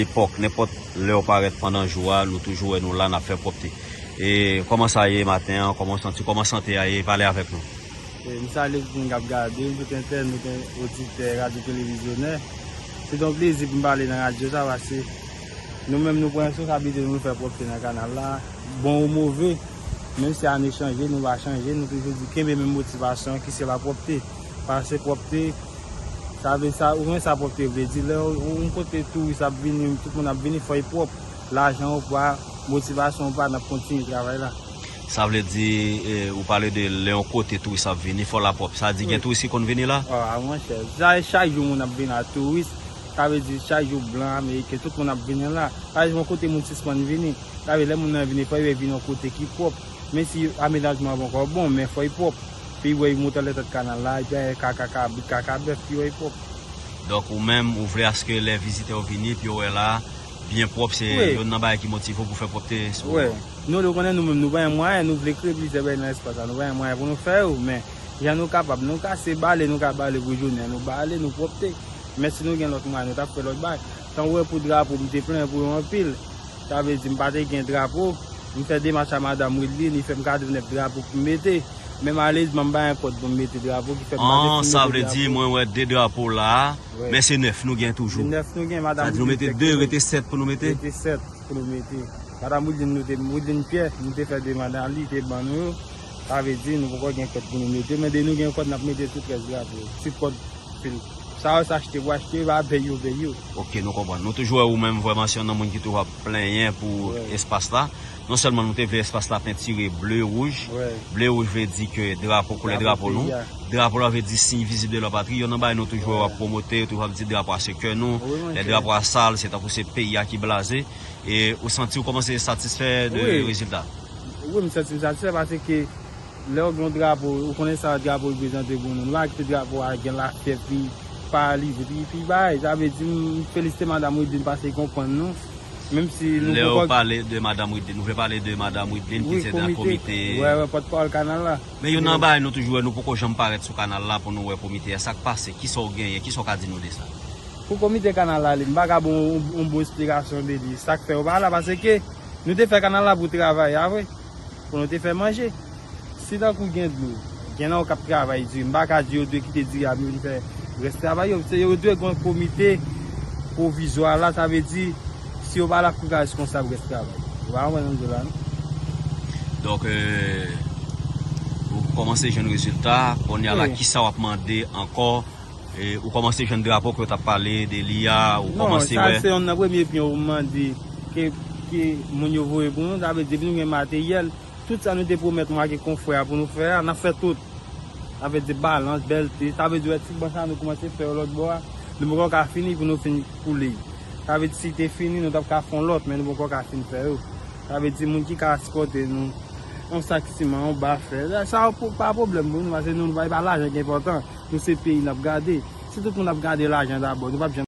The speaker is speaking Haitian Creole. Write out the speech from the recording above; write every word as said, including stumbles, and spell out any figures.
Epòk, nenpòt lè w parèt pandan jou a, nou toujou wè nou la, n ap fè pwòpte. E kòman sa ye maten an? Kòman w santi w? Kòman sante a ye? Pale avèk nou. E m salye tout moun k ap gade m, tout entènot, oditè Radyo Televizyonè. Se yon plezi pou m pale nan radyo sa, paske nou menm nou pran responsablite nou fè pwòpte nan kanal la, bon ou move. Menm si ane chanje, nou pa chanje, nou toujou di kenbe menm motivasyon an ki se lapwòpte. Paske pwòpte, sa vle sa, ou konnen sa pwòpte vle di. Lè yon kote touris ap vini, tout moun ap vini, fò l pwòp. Lajan ou pa, motivasyon ou pa, n ap kontinye travay la. Sa vle di, e, ou pale de lè yon kote touris ap vini, fò l pwòp. Sa di gen touris ki konn vini la? A, a, monchè, sa e chak jou moun ap vini la, touris, sa vle di chak jou blan, ameriken, tout moun ap vini la. Pa egzanp, yon kote moun sispann vini, sa vle lè moun nan vini, fò l vin yon kote ki pwòp. Men si amenajman an poko bon, men fò l pwòp. Pi wè, yo monte anlè tèt kanal la, epi kaka kabrit, kaka bèf, pi wè, l pwòp. Donk, ou menm, ou vle aske lè vizitè yo vini, epi yo wè la, byen pwòp, se youn nan bagay ki motive w pou fè pwòpte sou. Wi. Nou, nou konnen nou menm, nou pa gen mwayen, nou vle kreye plizyè bagay nan espas la, nou pa gen mwayen pou nou fè yo, men jan nou kapab, nou kase bale, nou ka bale pou jounen, nou bale, nou pwòpte. Men si nou gen lòt mwayen, nou t ap fè lòt bagay. Tan ou wè pou drapo, m te plenyen pou yo anpil. Sa vle di m pa te gen drapo. M fè demach a madanm Wideline, li fè m kado nèf drapo pou m mete. Men malerezman, m pa gen kòd pou m mete drapo, ki fè m pa te fin mete drapo. An, sa vle di, mwen wè de drapo la, men se nèf nou gen toujou. Se nèf nou gen, madanm Wideline. Sa di nou mete de, rete sèt pou nou mete? Rete sèt pou nou mete. Madanm Wideline, nou te, Wideline Pierre, nou te fè demann a li, te ban nou yo. Sa vle di, nou poko gen kòd pou nou mete, men de nou gen kòd, n ap mete tout rès drapo. Ti kòd Fil. Sa yo sa achte pou achte, pa peye yo, peye yo. Ok, nou konprann. Nou toujou wè ou menm vrèman se youn nan moun ki toujou ap plenyen pou espas la. Non sèlman nou te vle espas la pentire ble wouj. Ble wouj vle di ke drapo, koulè drapo nou. Drapo la vle di siy vizib de la patri. Youn nan bagay nou toujou wè w ap pwomote, toujou ap di drapo a se kè nou. Lè drapo a sal, se tankou se peyi a ki blaze. E ou santi w kòmanse satisfè de rezilta? Wi, m santi m satisfè paske lè w gen yon drapo, ou konnen sa drapo reprezante pou nou. Nou pa kite drapo a gen lafyèv, pi paralize, pi, pi bagay. Sa vle di, m felisite madanm Wideline paske l konprann nou. Menm si nou poko. Lè w pale de madanm Wideline, nou vle pale de madanm Wideline ki te nan komite. Wi, pòtpawòl kanal la. Men youn nan bagay nou toujou wè, nou poko janm parèt sou kanal la pou nou wè komite a. Sa k pase? Kisa w genyen? Kisa w ka di nou de sa? Pou komite kanal la, li, m pa ka ba w yon, yon bon esplikasyon de li. Sa k fè yo pa la, paske nou te fè kanal la pou travay a vre. Pou nou te fè manje. Si tankou gen dlo, gen nan yo k ap travay di, m pa ka di yo dwe kite diri a pou yo vin fè rès travay yo. Se yo dwe gen yon komite pwovizwa la, sa vle di, si yo pa la, pou yo ka responsab rès travay. Ou pa konprann sa m di w la, non? Donk, e, ou kòmanse jwenn rezilta, kounye a la, kisa w ap mande ankò? E, ou kòmanse jwenn drapo ke w t ap pale de li a, ou kòmanse wè? Non, sa se youn nan premye pyon ou mande ke, ke moun yo voye pou nou, sa vle di depi nou gen materyèl, tout sa nou te pwomèt mwen ak konfrè a pou nou fè a, n ap fè tout. Sa vle di balans, bèlte, sa vle di wè ti ban sa nou kòmanse fè yo lòt bò a, nou poko ka fini pou nou fin koule. Sa vle di si te fini, nou t ap ka fè yon lòt, men nou poko ka fin fè yo. Sa vle di moun ki ka sipòte nou, yon sak siman, yon ba fè, sa pa pwoblèm pou nou, paske nou, nou pa, e pa lajan ki enpòtan. Nou se peyi n ap gade. Si tout moun ap gade lajan dabò, nou p ap janm